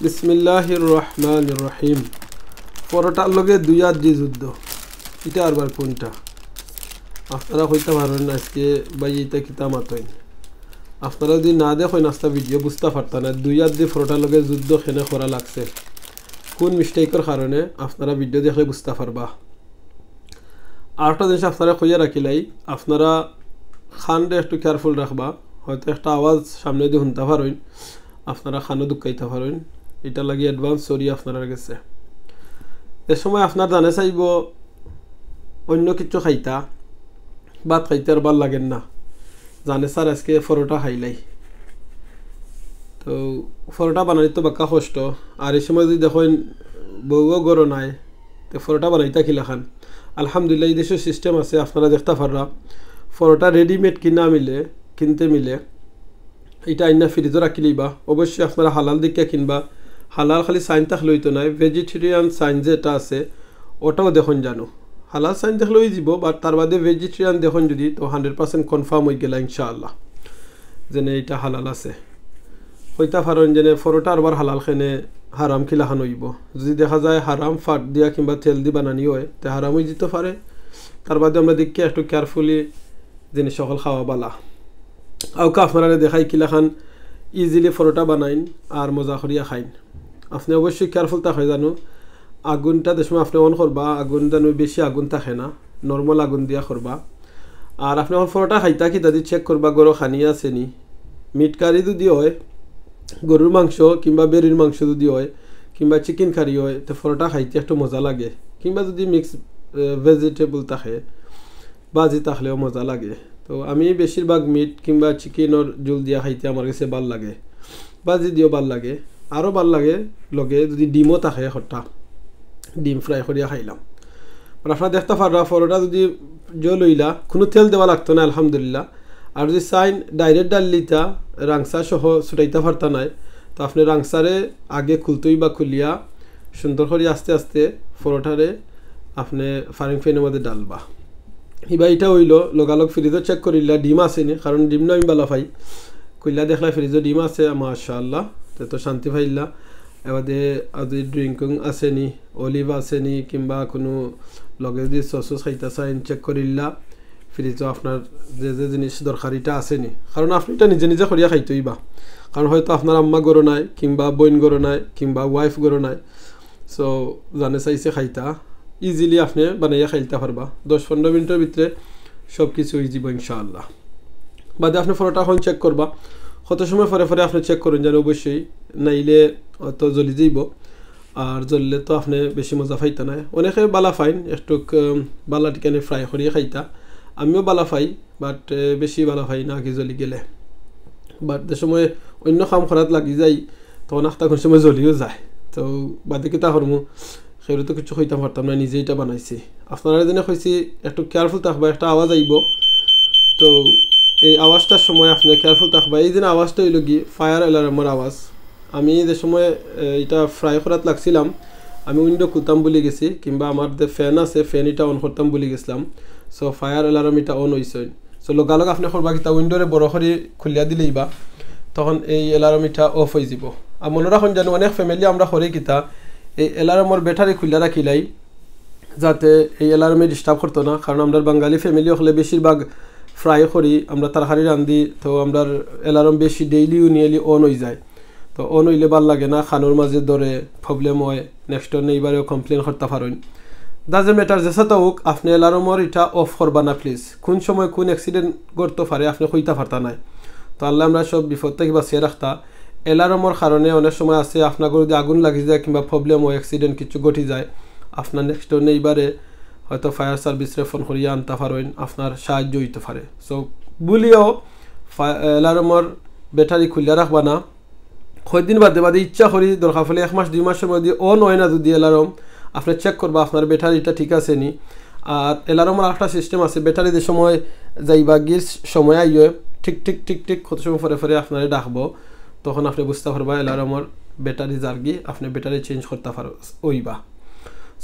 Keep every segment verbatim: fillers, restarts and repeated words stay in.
বিসমিল্লাহির রহমানির রহিম। পরোটার লগে দুই আত দি যুদ্ধ, ইটা আরবার কুনটা? আপনারা কইতা পারইন আইজকে ভাই ইটা কিতা মাতইন। আপনারা যুদি না দেখইন আস্তা ভিডিও, বুঝতা পারতা নায় দুই আত দি পরোটার লগে যুদ্ধ কেনে করা লাগছে, কুন মিস্টেকর কারণে। আপনারা ভিডিও দেখলে বুঝতা পারবা। আর একটা জিনিস আপনারা কইয়া রাখিলাই, আপনারা কানরে একটু কেয়ারফুল রাখবা। হয়তো একটা আওয়াজ সামনেদি হুনতা পারইন, আপনারা কানো দুকাইতা পারইন, ইটার লাগি অ্যাডভান্স সরি আপনারার গেছে। যে সময় আপনার জানে চাইবো অইন্য কিচ্ছু খাইতা, ভাত খাইতে আর ভালা লাগের না, জানে স্যার আইজকে পরোটা খাইলাই। তো পরোটা বানানিত তো বাক্কা কষ্ট। আর ই সময় যুদি দেখইন বউও ঘরো নাই, তে পরোটা বানাইতা কিলাখান? আলহামদুলিল্লাহ, ই দেশো সিস্টেম আছে, আপনারা দেখতা পাররা, পরোটা রেডিমেড কিনা মিলে, কিনতে মিলে, ইটা আইনা ফ্রিজো রাখিলাইবা। অবশ্যই আপনারা হালাল দেখিয়া কিনবা। হালাল খালি সাইন থাকলে অইতো নায়, ভেজিটেরিয়ান সাইন যেটা আছে, ওটাও দেখইন জানো। হালাল সাইন দেখলে অইযিবো, but তার বাদে ভেজিটেরিয়ান দেখইন যুদি, তো হান্ড্রেড পার্সেন্ট কনফার্ম অইগেলা ইনশাআল্লাহ, যেনে ইটা হালাল আছে। কইতা পারইন যেনে পরোটা আরবার হালাল কেনে, হারাম কিলাখান অইবো? যুদি দেখা যায় হারাম ফাট দিয়া কিংবা তেল দি বানানি অয়, তে হারাম অইযিতো পারে। তার বাদে আমরা দেখিয়া একটু কেয়ারফুলি জিনিস অকল খাওয়া বালা। আউক্কা আপনারারে দেখাই কিলাখান ইজিলি পরোটা বানাইন আর মজা করিয়া খাইন। আপনে অবশ্যই কেয়ারফুল থাকইন জানো, আগুনটা যে সময় আপনে অন করবা, আগুন জানো বেশি আগুন থাকে না, নরমাল আগুন দিয়া করবা। আর আপনে অখন পরোটা খাইতা কিতা দি চেক করবা, ঘরো খানি আছে নি। মিট কারি যুদি অয়, গরুর মাংস কিংবা বেড়ির মাংস যুদি অয়, কিংবা চিকেন কারি অয়, তে পরোটা খাইতে একটু মজা লাগে। কিংবা যুদি মিক্স ভেজিটেবল থাকে, ভাজি থাকলেও মজা লাগে। তো আমি বেশিরভাগ মিট কিংবা চিকেনর ঝুল দিয়া খাইতে আমার গেছে ভালা লাগে, ভাজি দিও ভালা লাগে। আরও ভালা লাগে লগে যুদি ডিমও থাকে একটা, ডিম ফ্রাই করিয়া খাইলাম। আর আপনারা দেখতা পাররা পরোটা যুদি ঝুল অইলা, কুনু তেল দেওয়া লাগতো না, আলহামদুলিল্লাহ। আর যুদি চাইন ডাইরেক্ট ডাল লিতা, রাংসা সহ ছুটাইতা পারতা নায়, তো আপনে রাংসারে আগে খুলতা অইবা, খুলিয়া সুন্দর করি আস্তে আস্তে পরোটারে আপনে ফারিং প্যানর মাঝে ডালবা। ইবা ইটা অইলো, লগালগ ফ্রিজো চেক করিলা ডিম আছে নি, কারণ ডিম না আমি ভালা পাই। খুলিয়া দেখলা ফ্রিজো ডিম আছে, মাশাআল্লাহ, তে তো শান্তি পাইলা। এবাদে আজি ড্রিঙ্কিং আছে নি, অলিভ আছে নি, কিংবা কুনু লগে যুদি সস খাইতা চাইন, চেক করিলা ফ্রিজো আপনার যে যে জিনিস দরকারিটা আছে নি। কারণ আপনে ইটা নিজে নিজে করিয়া খাইতা অইবা, কারণ হয়তো আপনার আম্মা ঘরো নাই, কিংবা বইন ঘরো নাই, কিংবা ওয়াইফ ঘরো নাই। সো জানে চাইছে খাইতা, ইজিলি আপনে বানাইয়া খাইলতা পারবা। দশ পনেরো মিনিটর ভিতরে সব কিছু অইযিবো ইনশাআল্লাহ। বাদে আপনে পরোটা অখন চেক করবা, কত সময় পরে পরে আপনে চেক করইন জানো অবশ্যই, নাইলে অত জ্বলি যাইবো। আর জ্বললে তো আপনে বেশি মজা পাইতা নায়। অনেকে ভালা পাইন একটু, উম, ভালা টিকানে ফ্রাই করিয়া খাইতা, আমিও ভালা পাই, বাট বেশি ভালা পাই না কি জ্বলি গেলে। বাট যে সময় অইন্য কাম করাত লাগি যাই, তখন আখতা কুন সময় জ্বলিও যায়। তো বাদে কিতা করমু, কেউরে তো কিচ্ছু কইতাম পারতাম না, নিজে ইটা বানাইছি। আপনারারে যেনে কইছি একটু কেয়ারফুল থাকবা, একটা আওয়াজ আইবো। তো এই আওয়াজটার সময় আপনে কেয়ারফুল থাকবা। এই যেনে আওয়াজটা অইলো গি ফায়ার অ্যালার্মর আওয়াজ। আমি যে সময়, এ, ইটা ফ্রাই করাত লাগছিলাম, আমি উইন্ডো খুলতাম ভুলি গেছি, কিংবা আমার যে ফ্যান আছে, ফ্যান ইটা অন করতাম ভুলি গেছিলাম। সো ফায়ার অ্যালার্ম ইটা অন অইছে। সো লগালগ আপনে করবা কিতা, উইন্ডোরে বড় করি খুলিয়া দিলাইবা, তখন এই অ্যালার্ম ইটা অফ অইযিবো। আর মনো রাখইন জানো, অনেক ফ্যামিলি আমরা করি কিতা, এই অ্যালার্মর ব্যাটারি খুলিয়া রাখিলাই, যাতে এই অ্যালার্মে ডিস্টার্ব করতো না। কারণ আমরার বাঙালি ফ্যামিলি অকলে বেশিরভাগ ফ্রাই করি, আমরা তরকারি রান্ধি, তো আমরার অ্যালার্ম বেশি ডেইলি ইউনিয়ালি অন অইযায়। তো অন অইলে ভালা লাগে না, কানর মাঝে ধরে, প্রবলেম অয়, নেক্সট ডোর নেইবারেও কমপ্লেন করতা পারইন। ডাজেন্ট ম্যাটার, যেসাতা অউক, আপনে অ্যালার্মর ইটা অফ করবা না প্লিজ। কুন সময় কুন অ্যাক্সিডেন্ট ঘটতো পারে আপনে কইতা পারতা নায়। তো আল্লায় আমরারে সব বিপদ থাকি বাঁচাইয়া রাখতা। অ্যালার্মর কারণে অনেক সময় আছে আপনার ঘরো যদি আগুন লাগি যায় কিংবা প্রবলেম অয়, অ্যাক্সিডেন্ট কিছু ঘটি যায়, আপনার নেক্সট ডোর নেইবারে হয়তো ফায়ার সার্ভিসরে ফোন করিয়া আনতা পারইন, আপনার সাহায্য অইতো পারে। সো ভুলিও ফা-, অ্যালার্মর ব্যাটারি খুলিয়া রাখবা না। কয়দিন বাদে বাদে ইচ্ছা করি দরকার পড়লে এক মাস দুই মাসর মধ্যে অন অয় না যদি অ্যালার্ম, আপনে চেক করবা আপনার ব্যাটারিটা ঠিক আছে নি। আর অ্যালার্মর আরেকটা সিস্টেম আছে, ব্যাটারি যে সময় যাইবাগির সময় আইয়ে ঠিক ঠিক ঠিক ঠিক কত সময় পরে পরে আপনারে ডাকবো, তখন আপনে বুঝতা পারবা অ্যালার্মর ব্যাটারি যারগি, আপনে ব্যাটারি চেঞ্জ করতা পার-, অইবা।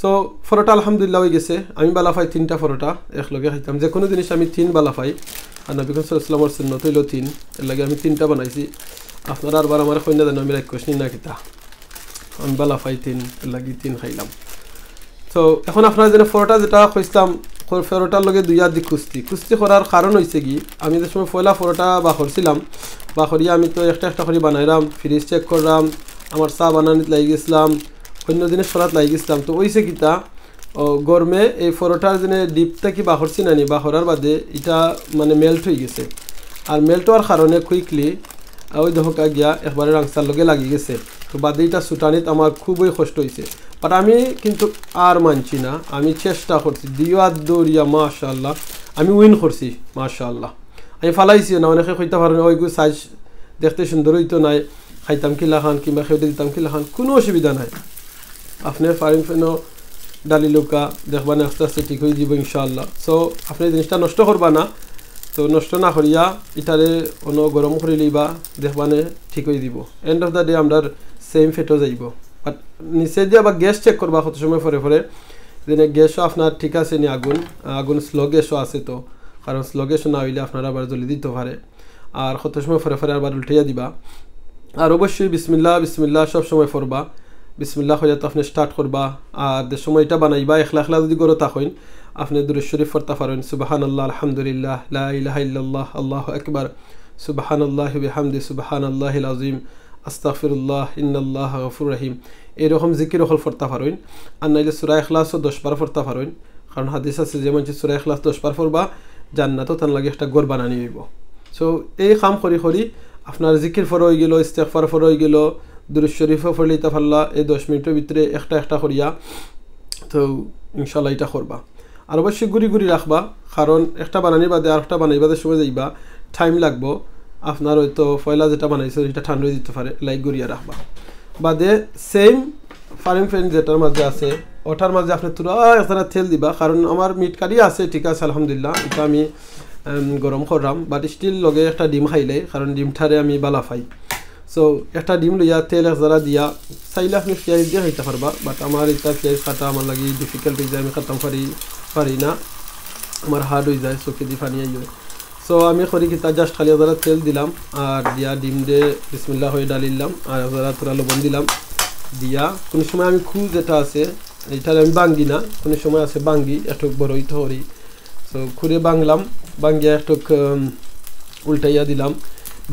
সো পরোটা আলহামদুলিল্লাহ অইগেছে, আমি ভালা পাই তিনটা পরোটা একলগে খাইতাম, যেকুনু জিনিস আমি তিন ভালা পাই। আর নবী করিম সাল্লাল্লাহু আলাইহি ওয়াসাল্লামর সুন্নত অইলো তিন, এরলাগি আমি তিনটা বানাইছি। আপনারা আরবার আমারে কইন না জানো আমি রাক্ষস নি না কিতা। আমি বালা পাই তিন, এর লাগি তিন খাইলাম। তো এখন আপনারা যেন পরোটা যেটা কইছিলাম, পর-, পরোটার লগে দুই আদি কুস্তি। কুস্তি করার কারণ অইছে কি, আমি যে সময় পয়লা পরোটা বাখরছিলাম, বাখরিয়া আমি তো একটা একটা করি বানাইলাম, ফ্রিজ চেক করলাম, আমার চা বানানিত লাগি গেছিলাম, অন্য জিনিস করাত লাগি গেছিলাম। তো অইছে কিতা, ও, গরমে এই পরোটার যেন ডিপ থাকি বাখরছি নানি, বাখরার বাদে ইটা মানে মেল্ট অই গেছে। আর মেল্ট অওয়ার কারণে কুইকলি ওই দেখো গিয়া একবারে রাংছার লগে লাগি গেছে। তো বাদে ইটা ছুটানিত আমার খুবই কষ্ট অইছে, বাট আমি কিন্তু আর মানছি না, আমি চেষ্টা করছি, দিও আর দৌড়িয়া, মাশাআল্লাহ, আমি উইন করছি, মাশাআল্লাহ। আমি ফালাইছিও না, অনেকে কইতা পারেন, "ওইগু সাইজ দেখতে সুন্দর অইতো নায়, খাইতাম কিলাখান কিংবা খেউটে দিতাম কিলাখান", কোনো অসুবিধা নাই। আপনে ফারিং ফেনও ডালি লউক্কা, দেখবানে আস্তে আস্তে ঠিক অই যিবো ইনশাআল্লাহ। So, আপনে জিনিসটা নষ্ট করবা না, তো নষ্ট না করিয়া ইটারে অনো গরম করি লইবা, দেখবানে ঠিক অই যিবো। End of the day আমরার সেম ফেটো যাইবো। বাট নিচে দিয়া আবার গ্যাস চেক করবা কত সময় পরে পরে, যেন গ্যাসও আপনার ঠিক আছে নি আগুন, আগুন স্লো গ্যাসও আছে তো, কারণ স্লো গ্যাসও না অইলে আপনার আবার জ্বলি দিতো পারে। আর কত সময় পরে পরে আবার উল্টাইয়া দিবা। আর অবশ্যই বিসমিল্লাহ, বিসমিল্লাহ সব সময় পড়বা। বিসমিল্লাহ কইয়া তো আপনে স্টার্ট করবা। আর যে সময় ইটা বানাইবা, একলা একলা যদি ঘরো থাকইন, আপনে দুরূদ শরীফ পড়তা পারইন, সুবহানাল্লাহ, আলহামদুলিল্লাহ, লা ইলাহা ইল্লাল্লাহ, আল্লাহু আকবার, সুবহানাল্লাহি বিহামদি, সুবহানাল্লাহিল আযীম, আস্তাগফিরুল্লাহ, ইন্নাল্লাহা গফুরুর রহিম। এইরকম জিকির অকল পড়তা পারইন। আর নাইলে সূরা ইখলাসও দশ বার পড়তা পারইন। কারণ হাদিস আছে, যে মানষে সূরা ইখলাস দশ বার পড়বা, জান্নাতো তান লাগি একটা ঘর বানানি অইবো। So, এই কাম করি করি আপনার জিকির পড়া অই গেলো, ইস্তেগফার পড়া অই গেলো, দুরূদ শরীফও পড়িলিতা পারলা এই দশ মিনিটর ভিতরে একটা একটা করিয়া। তো ইনশাআল্লাহ ইটা করবা। আর অবশ্যই গুড়ি গুড়ি রাখবা, কারণ একটা বানানির বাদে আর একটা বানাইবার সময় যাইবা, টাইম লাগবো। আপনার হয়তো পয়লা যেটা বানাইছো, সেটা ঠান্ডা অই যিতো পারে, লাইক গুড়িয়া রাখবা। বাদে সেম ফারিং প্যান যেটার মাঝে আছে, ওটার মাঝে আপনে থুড়া একদানা তেল দিবা, কারণ আমার মিট কারি আছে, ঠিক আছে, আলহামদুলিল্লাহ, ইটা আমি, উম, গরম করলাম, বাট স্টিল লগে একটা ডিম খাইলে, কারণ ডিমটারে আমি বালা পাই। So, একটা ডিম লইয়া তেল একদানা দিয়া, চাইলে আপনে পিয়াইজ দিয়া খাইতা পারবা, বাট আমার ইটা পিয়াইজ কাটা আমার লাগি ডিফিকাল্ট অই যায়, আমি কাটতাম পারি, পারি না, আমার হার্ড অই যায়, চোখেদি পানি আইয়ে। So, আমি করি কিতা, just খালি একদানা তেল দিলাম, আর দিয়া ডিম দে বিসমিল্লাহ করি ডালিলাম, আর একদানা থুড়া লবণ দিলাম, দিয়া কোনো সময় আমি খু যেটা আছে, ইটা আমি ভাঙ্গি না, কোনো সময় আছে ভাঙ্গি, একটু বড় অইতো করি। So, খুরে ভাঙলাম, ভাঙ্গিয়া একটু, উম, উল্টাইয়া দিলাম,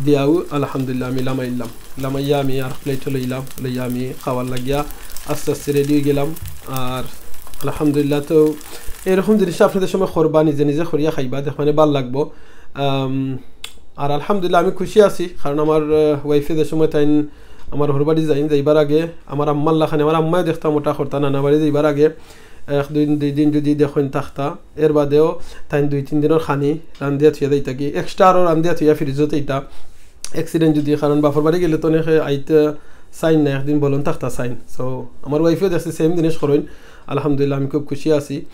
দিয়াও আলহামদুলিল্লাহ আমি লামাইলাম। লামাইয়া আমি আর প্লেটো লইলাম, লইয়া আমি খাওয়ার লাগিয়া আস্তে আস্তে রেডি অই গেলাম। আর আলহামদুলিল্লাহ, তো এরকম জিনিস আপনাদের সময় করবা, নিজে নিজে করিয়া খাইবা, দেখবানে ভালা লাগবো। আম, আর আলহামদুলিল্লাহ আমি খুশি আছি, কারণ আমার, আহ, ওয়াইফে যে সময় তাইন আমার হরবাড়ি যাইন, যাইবার আগে আমার আম্মার লাখানে, আমার আম্মায় দেখতাম ওটা করতা, নানা বাড়ি যাইবার আগে এক দুই দিন, দুই দিন যদি দেখইন থাকতা, এর বাদেও তাইন দুই তিন দিনর খানি রান্ধিয়া থুইয়া যাইতা কি, এক্সট্রা আরও রান্ধিয়া থুইয়া ফ্রিজও থইতা। অ্যাক্সিডেন্ট যদি, কারণ বাপর বাড়ি গেলে তো অনেকে আইতে চাইন না, একদিন বলন থাকতা চাইন। So, আমার ওয়াইফেও দেখছি সেম জিনিস করইন, আলহামদুলিল্লাহ আমি খুব খুশি আছি।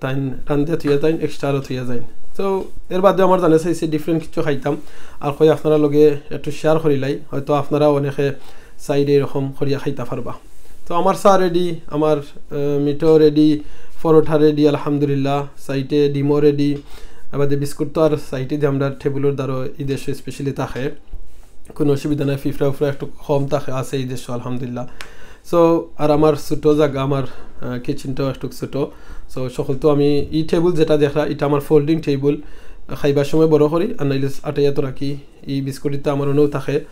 তাইন রান্ধিয়া থুইয়া যাইন, এক্সট্রা আরও থুইয়া যাইন। তো এর বাদে আমার জানা চাইছে ডিফারেন্ট কিছু খাইতাম, আর কই আপনারা লগে একটু শেয়ার করিলাই, হয়তো আপনারা অনেকে সাইডে এরকম করিয়া খাইতা পারবা। তো আমার চা রেডি, আমার, আহ, মিটও রেডি, পরোটা রেডি, আলহামদুলিল্লাহ, সাইডে ডিমও রেডি। এর বাদে বিস্কুট তো আর সাইডে যে আমরা টেবিলর দ্বারা এই দেশে স্পেশালি থাকে, কোনো অসুবিধা নাই, ফিফড়া উফড়া একটু কম থাকে, আছে এই দেশে আলহামদুলিল্লাহ। So, আর আমার ছোটো জাগা, আমার, আহ, কিচেনটাও একটু ছোটো। So, সকল তো আমি এই টেবিল যেটা দেখরা, এটা আমার ফোল্ডিং টেবিল, খাইবার সময় বড় করি, আর নাইলে আটাইয়া তো রাখি। এই বিস্কুট ইতা আমার অনেও থাকে।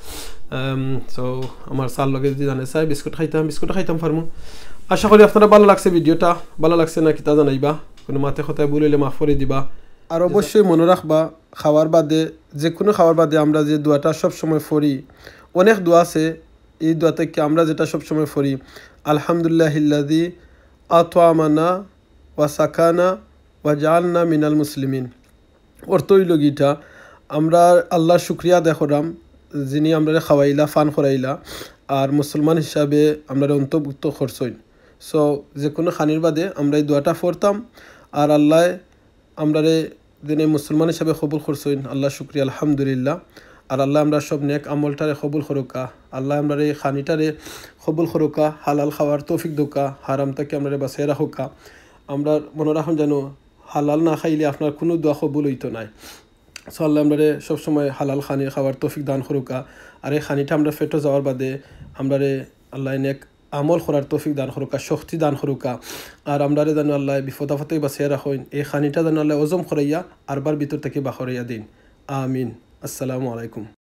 আম, so, আমার চার লগে যদি জানে চাই বিস্কুট খাইতাম, বিস্কুট খাইতাম পারমু। আশা করি আপনারা ভালা লাগছে ভিডিওটা, ভালা লাগছে না কিতা জানাইবা, কোনো মাতে কথায় ভুল অইলে মাফ করি দিবা। আর অবশ্যই মনো রাখবা, খাওয়ার বাদে, যে কোনো খাওয়ার বাদে আমরা যে দোয়াটা সব সময় পড়ি, অনেক দোয়া আছে, এই দোয়া থেকে আমরা যেটা সব সময় পড়ি, আলহামদুলিল্লাহিল্লাযী আতআমানা ওয়া সাকানা ওয়া জাআলনা মিনাল মুসলিমিন। অর্থ অইল গিটা, আমরা আল্লাহর শুকরিয়া আদায় করাম, যিনি আমরারে খাওয়াইলা, পান করাইলা, আর মুসলমান হিসাবে আমরারে অন্তর্ভুক্ত করছইন। So, যে কোনো খানির বাদে আমরা এই দোয়াটা পড়তাম, আর আল্লাহ আমরারে দিনে মুসলমান হিসাবে কবুল করছইন, আল্লাহ শুকরিয়া, আলহামদুলিল্লাহ। আর আল্লাহ আমরা সব নেক আমলটারে কবুল করুকা, আল্লাহ আমরারে এই খানিটারে কবুল করুকা, হালাল খাওয়ার তৌফিক দেউকা, হারাম থাকি আমরারে বাঁচাই রাখুকা। আমরা মনো রাখুন যেন হালাল না খাইলে আপনার কোনো দোয়া কবুল অইতো নায়। So আল্লাহ আমরারে সবসময় হালাল খানি খাওয়ার তৌফিক দান করুকা। আর এই খানিটা আমরা পেটো যাওয়ার বাদে আমরারে আল্লাহ নেক আমল করার তৌফিক দান করুক্কা, শক্তি দান করুক্কা। আর আমরারে যেন আল্লায় বিপদ আপদে বাঁচাইয়া রাখইন। এই খানিটা যেন আল্লায় হজম করাইয়া আরবার ভিতর থাকি বার করাইয়া দেইন। আমিন। আসসালামু আলাইকুম।